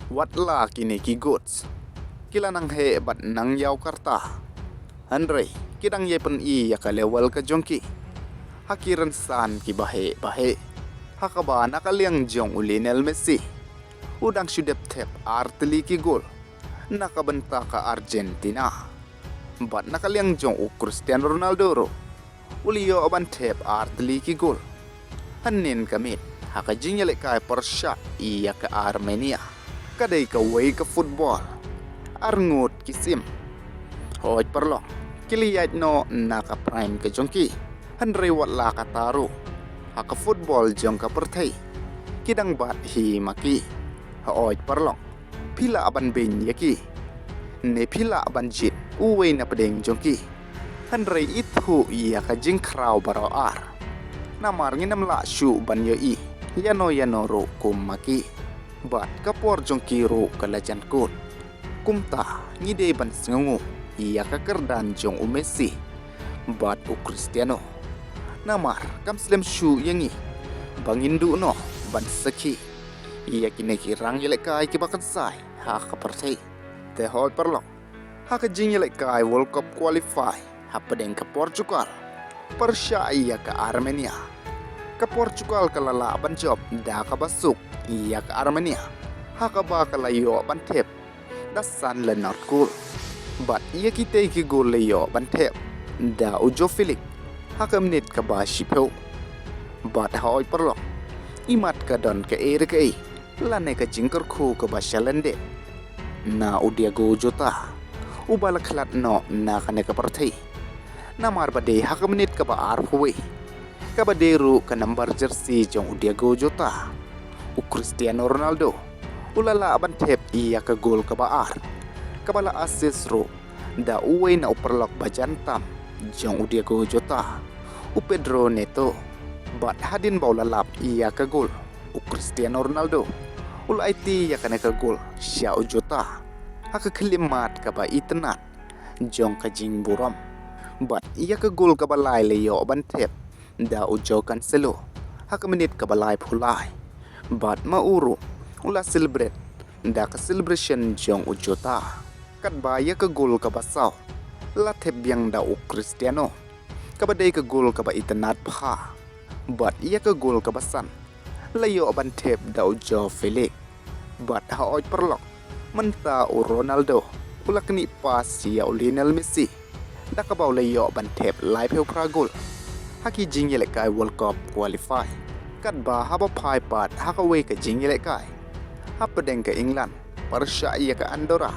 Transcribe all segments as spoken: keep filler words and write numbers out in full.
Wat la kine ki goats ki la nang heh bad nang ïaw karta, hynrei ki dang ïai pyni ïa ka level ka jong ki ha ki rynsan kiba heh ba heh. Ha kaba na ka liang jong u Lionel Messi, u dang shu dep thep ar tylli ki goal na ka bynta ka Argentina. Bad na ka liang jong u Cristiano Ronaldo ruh, u la ïoh ban thep ar tylli ki goal hynnin ka miet ha ka jingïalehkai pyrshah ïa ka Armenia. Ka dei kawei ka football ar ngut ki sim. Hooid paralok, ki la ïaid noh na ka prime ka jong ki, hynrei wat la kata ruh, ha ka football jong ka pyrthei, ki dang bat hi ma ki. Hooid paralok, phi lah ban beiñ ïa ki, ne phi lah ban jied uwei na pdeng jong ki, hynrei ithuh ïa ka jingkhraw baroh ar. Namar ngin ym lah shuh ban ïohi ïano ïano ruh kum ma ki. Bad ka por jong ki ruh ka la jan kut. Kumta ngi dei ban sngewnguh ïa ka kyrdan jong u Messi bad u Cristiano. Namar kam slem shuh ïa ngi ba ngin duh noh ban sakhi ïa kine ki rang ïalehkai kiba kynsai ha ka pyrthei. Te hooid paralok, ha ka jingïalehkai World Cup qualify hapdeng ka Portugal pyrshah ïa ka Armenia, ka Portugal ka la lah ban jop da kaba suk ïa ka Armenia ha kaba ka la ïoh ban thep da san la nod goal. Bad ïa kitei ki goal la ïoh ban thep da u Joao Felix ha ka minit kaba shiphew. Bad hooid paralok, imat ka don kaei re kaei lane ka jingkyrkhu kaba shalyndet na u Diogo Jota, uba la khlad noh na kane ka pyrthei. Namar ba dei ha ka minit kaba arphew wei, kaba dei ruh ka nambar jersey jong u Diogo Jota, u Cristiano Ronaldo u la lah ban thep ïa ka goal kaba ar, kaba la assist ruh da uwei na u paralok ba jan tam jong u Diogo Jota, u Pedro Neto. Bad hadien ba u la lap ïa ka goal, u Cristiano Ronaldo u la aiti ïa kane ka goal sha u Jota ha ka khyllipmat kaba itynnad jong ka jingburom. Bad ïa ka goal kaba lai la ïoh ban thep da u Joao Cancelo ha ka minit kaba laiphew lai. Bad ma u ruh u la celebrate da ka celebration jong u Jota. Katba ïa ka goal kaba saw la thep biang da u Cristiano, kaba dei ka goal kaba itynnad bha. Bad ïa ka goal kaba san la ïoh ban thep da u Joao Felix. Bad hooid paralok, mynta u Ronaldo u la knieh pass ïa u Lionel Messi da kaba u la ïoh ban thep laiphew phra goal ha ki jingïalehkai World Cup qualify. Katba haba phai pat ha kawei ka jingïalehkai hapdeng ka England pyrshah ïa ka Andorra,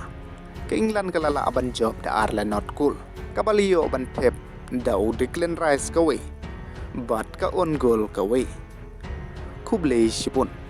ka England ka la lah ban jop da ar la nod goal, kaba la ïoh ban thep da u Declan Rice kawei bad ka own goal kawei. Khublei shibun.